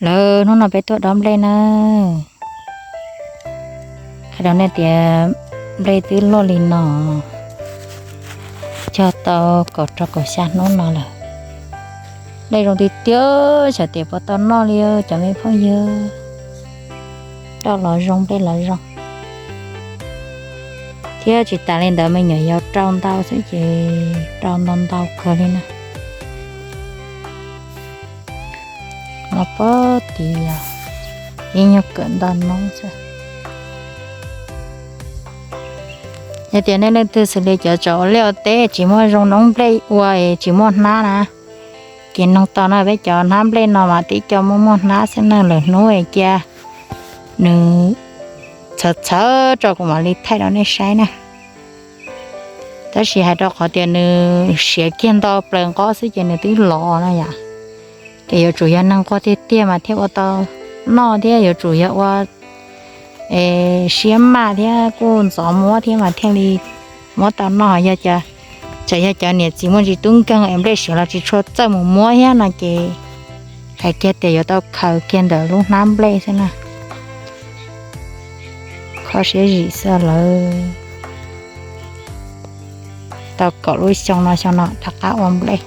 Lawv, hnub no peb tuaj dob nplej na. Qhia rau nej tias nplej twb luaj li no, cog tau kaum rau kaum xya hnub no lawm. Nplej zoo tiag tiag, xyov tias puas tau noj li cov me phooj ywg. Rau los zoo, nplej los zoo. Thiab tsis tas li ntawd me nyuam yaus rau ntau xwb ces rau ntau ntau kawg li na. Los pab tias ib nyuag kawm ntau noob xwb. Yog tias nej leej twg xws li cov tseem ua liaj ua teb tsis muaj zoo noob nplej ua es tsis muaj hnab na, ces noog tau no, peb cov hnab nplej no mas tib co muaj muaj hnab xwb na, lwm hnub cia nws txhawv txhawv tso kuv mam li thaij rau nej saib na. Tab sis hais rau qhov tias nws siav kiag ntau plaws nqob xwb ces nws twb lov na yom. Ces yuav tsum yog neeg nquag tiag tiag mas thiaj ua tau noj thiab yuav tsum yog ua siab maj thiab kuj ntxov muab thiab mas thiaj li muab tau noj. Yog, txawm yog cov niam txiv muaj ntsis tub nkeeg es nplej siav los tsis tshua txawj mus muab thiab no ces hais kiag tias yuav tau khaws kiag ntawm lub hnab nplej xwb na. Kho siab zim xwb lawm. Tau kaum lub xyoo no, xyoo no rov qab ua nplej.